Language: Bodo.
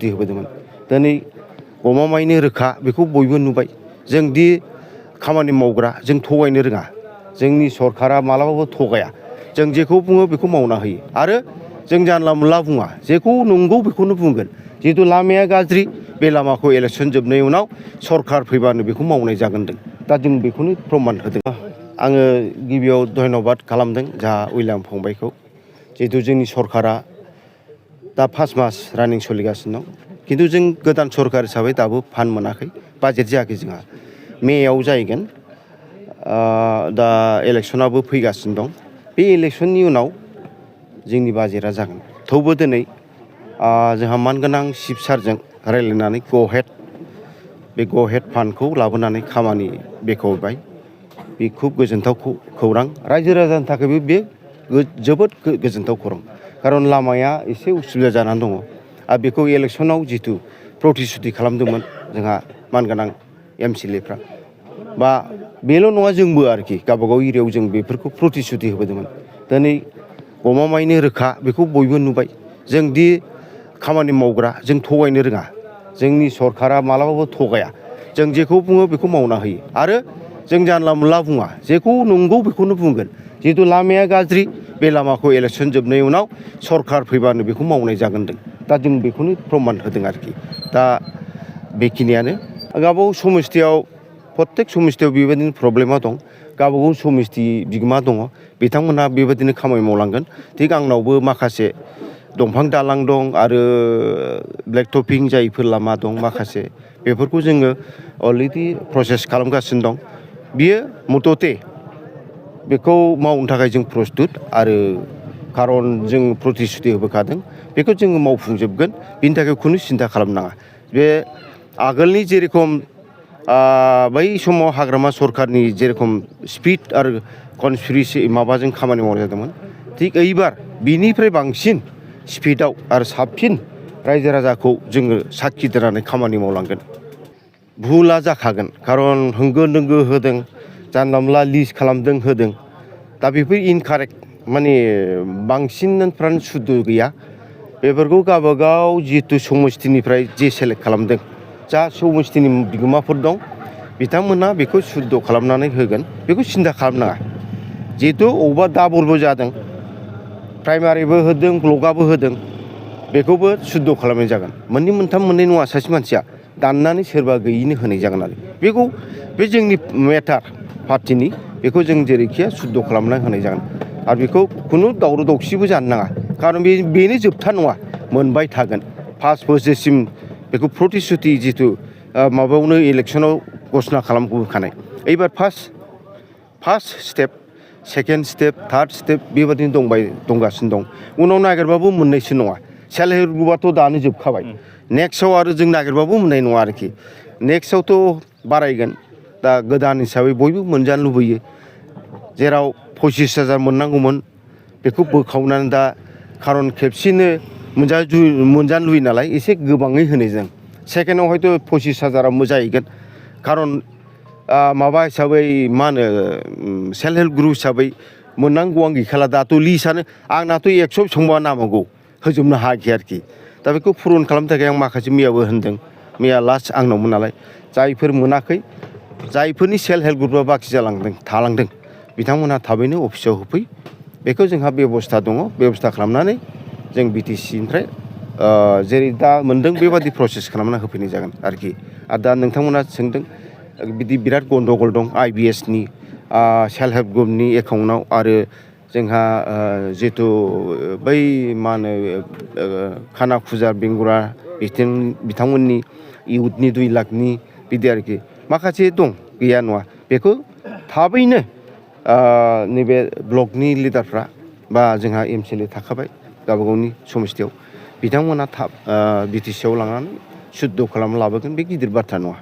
प्रतिश्रुति होबोदोंमोन दिनै गमामायैनो रोखा बेखौ बयबो नुबाय जोंदि खामानि मावग्रा जों थगायनो रोङा जोंनि सरकारा मालाबाबो थगाया जों जेखौ बुङो बेखौ मावना होयो आरो जों जानला मोनला बुङा जेखौ नंगौ बेखौनो बुंगोन जिहेतु लामाया गाज्रि बे लामाखौ इलेक्सन जोबनायनि उनाव सरकार फैबानो बेखौ मावनाय जागोन दा जों बेखौनो प्रमान होदों आङो गिबियाव धन्यबाद खालामदों जाहा उइलियाम फंबायखौ जिहेतु जोंनि सरकारा दा 5 मास रानिं सोलिगासिनो दं खिन्थु जों गोदान सरकार हिसाबै दाबो फान्ड मोनाखै बाजेट जायाखै जोंहा मेयाव जाहैगोन दा इलेक्सनाबो फैगासिनो दं बे इलेक्सननि उनाव जोंनि बाजेटआ जागोन थेवबो दिनै जोंहा मानगोनां चिफ सारजों रायज्लायनानै बे ग'हेड फान्डखौ लाबोनानै खामानि बेखेवबाय बे खुब गोजोनथाव खौरां रायजो राजानि थाखायबो बे जोबोद गोजोनथाव खौरां खारन लामाया एसे उसुबिदा जानानै दङ आरो बेखौ इलेक्सनाव जितु प्रतिश्रुति खालामदोंमोन जोंहा मानगोनां MCLAफ्रा बा बेल' नङा जोंबो आरोखि गावबागाव एरियायाव जों बेफोरखौ प्रतिश्रुति होबोदोंमोन दिनै गमामायैनो रोखा बेखौ बयबो नुबाय जोंदि खामानि मावग्रा जों थगायनो रोङा जोंनि सरकारा मालाबाबो थगाया जों जेखौ बुङो बेखौ मावना होयो आरो जों जानला मोनला बुङा जेखौ नंगौ बेखौनो बुंगोन जिहेतु लामाया गाज्रि बे लामाखौ इलेक्सन जोबनायनि उनाव सरकार फैबानो बेखौ मावनाय जागोन दा जों बेखौनो प्रमान होदों आरोखि दा बेखिनियानो गावबागाव समस्थियाव प्रत्येक समस्थियाव बेबायदिनो प्रब्लेमा दं गावबागाव समस्ति बिगोमा दङ बिथांमोनहा बेबायदिनो खामानि मावलांगोन थिग आंनावबो माखासे दंफां दालां दं आरो ब्लेक टपिं जायफोर लामा दं माखासे बेफोरखौ जोङो अलरेडि प्रसेस खालामगासिनो दं बियो मथथे बेखौ मावनो थाखाय जों प्रस्तुत आरो खारन जों प्रतिश्रुति होबोखादों बेखौ जोङो मावफुंजोबगोन बिनि थाखाय खुनु सिन्था खालामनाङा बे आगोलनि जेरेखम बै समाव हाग्रामा सरकारनि जेरेखम स्पिड आरो कनस्पिरेसि माबाजों खामानि मावनाय जादोंमोन थिग एइबार बिनिफ्राय बांसिन स्पिडआव आरो साबसिन रायजो राजाखौ जोङो साखि दोननानै खामानि मावलांगोन भुला जाखागोन खारन होंगो दोंगो होदों जानला मोनला लिस्ट खालामदों होदों दा बेफोर इनकारेक्ट माने बांसिनफ्रानो सुद्ध गैया बेफोरखौ गावबागाव जितु समस्थिनिफ्राय जे सेलेक्ट खालामदों जा समस्थिनि बिगोमाफोर दं बिथांमोनहा बेखौ सुद्ध खालामनानै होगोन बेखौ सिन्था खालामनाङा जिहेतु अबेबा दाबलबो जादों प्राइमारिबो होदों ब्लकआबो होदों बेखौबो सुद्ध खालामनाय जागोन मोननै मोनथाम मोननै नङा सासे मानसिया दाननानै सोरबा गैयिनो होनाय जागोन आरो बेखौ बे जोंनि मेटार पार्टिनि बेखौ जों जेरैखिया सुद्ध खालामना होनाय जागोन आरो बेखौ खुनु दावराव दावसिबो जानो नाङा खारन बेनो जोबथा नङा मोनबाय थागोन 5 बोसोरसिम बेखौ प्रतिश्रुति जितु माबायावनो इलेक्सनाव घोषणा खालामबोखानाय एइबार first step second step third step बेबादिनो दंगासिनो दं उनाव नागिरबाबो मोननायसो नङा सेल्फ हेल्प ग्रुपआथ' दानो जोबखाबाय नेक्स्टआव आरो जों नागिरबाबो मोननाय नङा आरोखि नेक्स्टआवथ' बारायगोन दा गोदान हिसाबै बयबो मोनजानो लुबैयो जेराव 25,000 मोननांगौमोन बेखौ बोखावनानै दा खारन खेबसेनो मोनजानो लुबैयो नालाय एसे गोबाङै होनाय जों सेकेन्डआव हयथ' 25,000 जाहैगोन खारन माबा हिसाबै मा होनो सेल्फ हेल्प ग्रुप हिसाबै मोननांगौ आं गैखाला दाथ' लिस्टआनो आंनाथ' 100 संबा नांबावगौ होजोबनो हायाखै आरोखि दा बेखौ पुरन खालामनो थाखाय आं माखासे मैयाबो होनदों मैया लास्ट आंनावमोन नालाय जायफोर मोनाखै जायफोरनि सेल्फ हेल्प ग्रुपआ बाखि थालांदों बिथांमोनहा थाबैनो अफिसाव होफै बेखौ जोंहा बेबस्था दङ बेबस्था खालामनानै जों बिटिसिनिफ्राय जेरै दा मोनदों बेबादि प्रसेस खालामना होफैनाय जागोन आरोखि आरो दा नोंथांमोना सोंदों बिदि बिराद गन्डगल दं IBSनि सेल्फ हेल्प ग्रुपनि एकाउन्टआव आरो जोंहा जितु बै मा होनो खाना खुजा बेंगुरा बिथांमोननि इउथनि 2 लाखनि बिदि आरोखि माखासे दं गैया नङा बेखौ थाबैनो नैबे ब्लकनि लिडारफ्रा बा जोंहा MCLA थाखाबाय गावबागावनि समस्थियाव बिथांमोना थाब बिटिसिआव लांनानै सुद्ध खालामना लाबोगोन बे गिदिर बाथ्रा नङा